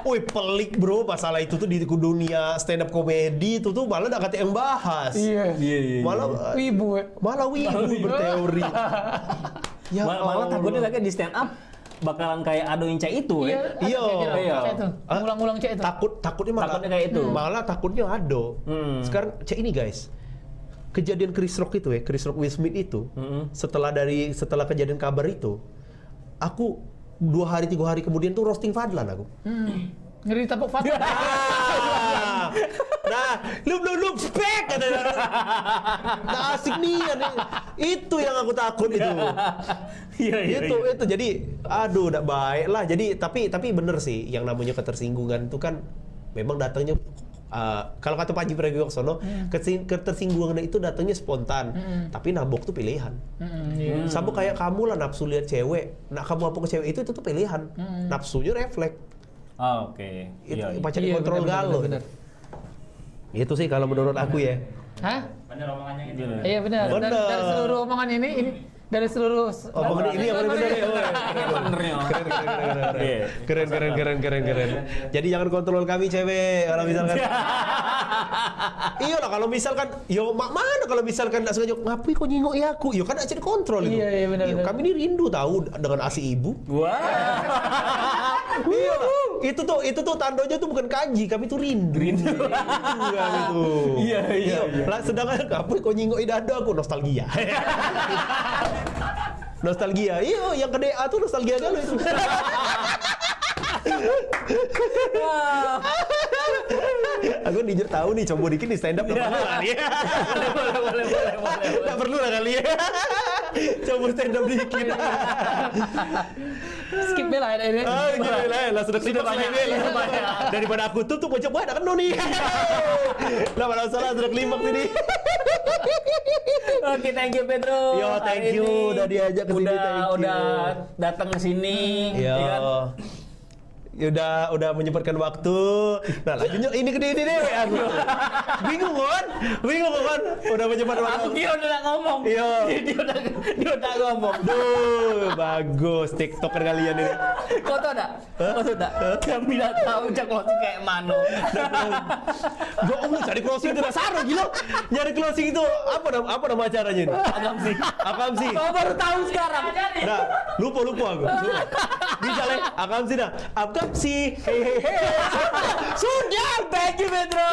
Woi pelik bro masalah itu tuh di dunia stand up comedy itu tuh malah dak kate yang bahas. Iya. Iya iya. Malah Wibu. Eh. Malah wibu berteori. Ya Mal- malah Allah. Takutnya lagi di stand up bakalan kayak ado yang cak itu Iya. Ya. Iya. Ada kayak gitu. Iya. Kayak itu. Ah, Ngulang-ngulang cak itu. Takut takutnya malah Takutnya kayak itu. Malah takutnya ado. Hmm. Sekarang cak ini guys. Kejadian Chris Rock itu ya, Chris Rock Will Smith itu. Mm-mm. Setelah dari setelah kejadian kabar itu, aku dua hari tiga hari kemudian tuh roasting Fadlan aku. Hmm. Ngeri ditepuk Fadlan. Nah, nah, lu belum lu spek kata dia. Nah, asik nian nih. Itu yang aku takut itu. Iya iya. itu Iya. itu jadi aduh dak baik lah jadi tapi tapi bener sih yang namanya ketersinggungan itu kan memang datangnya uh, kalau kata Pak Haji Pragiwaksono kesing- ketersinggungan itu datangnya spontan tapi nabok tuh pilihan Hmm, iya. sama kayak kamu lah nafsu lihat cewek nak kamu apa ke cewek itu itu tuh pilihan nafsunya refleks Ah, oke. itu Iya. Iya. pacar Iya, kontrol bener, galo bener, bener. itu sih kalau menurut aku ya Hah? Bener omongannya gitu. Gila. Iya benar. Dari, Benar. dari seluruh omongan ini, ini dari seluruh omongan ini yang paling benar ya oh, Ini benernya. keren keren keren keren keren Iya. keren keren keren keren jadi jangan kontrol kami cewek kalau misalkan iyalah kalau misalkan yo mak mana kalau misalkan ndak sengaja ngapui kau nyingok ya aku yo kan ndak jadi kontrol itu Iya, iya, benar, Yo, benar. Kami ini rindu tahu dengan asi ibu Wah. Iya. Itu tuh itu tuh tandanya tuh bukan kaji, kami tuh rindu. Rindu. Rindu kami tuh. Iya, iya, iya. Lah sedangkan apa kau nyingok dada aku nostalgia. Nostalgia. Iya, yang ke D A tuh nostalgia kan itu. Aku dijak tahu nih, coba dikit nih stand up. Iya. Boleh, boleh, boleh, boleh, boleh. Tak perlu lah kali ya. Coba stand up dikit. Skip be lah ini. Ah, gila lah, lah sudah sudah banyak. Daripada aku tutup pojok buat nak kena ni. Lah malah salah sudah klimaks ini. Oke, thank you Pedro. Yo, thank you udah diajak ke sini, Udah thank you. Udah datang ke sini. Iya. Ya kan? Ya udah udah menyempatkan waktu. Nah, lanjutnya ini gede ini deh aku. Bingung kan? Bingung kan? Udah menyempatkan Aku waktu. Kira udah nak ngomong. Iya. Dia udah dia udah ngomong. Duh, bagus TikToker kalian ini. Kau tahu tak? Kau tahu tak? Kami tak tahu cak closing kayak mana. Ya Allah, cari closing itu dasar gila. Nyari closing itu apa nama apa nama acaranya ini? Agam sih. Apa sih? Kau baru tahu sekarang. Nah, lupa lupa aku. Lupa. Bisa leh, akam sih dah. Akam sih. Hei hei hei. Sudah, thank you Pedro.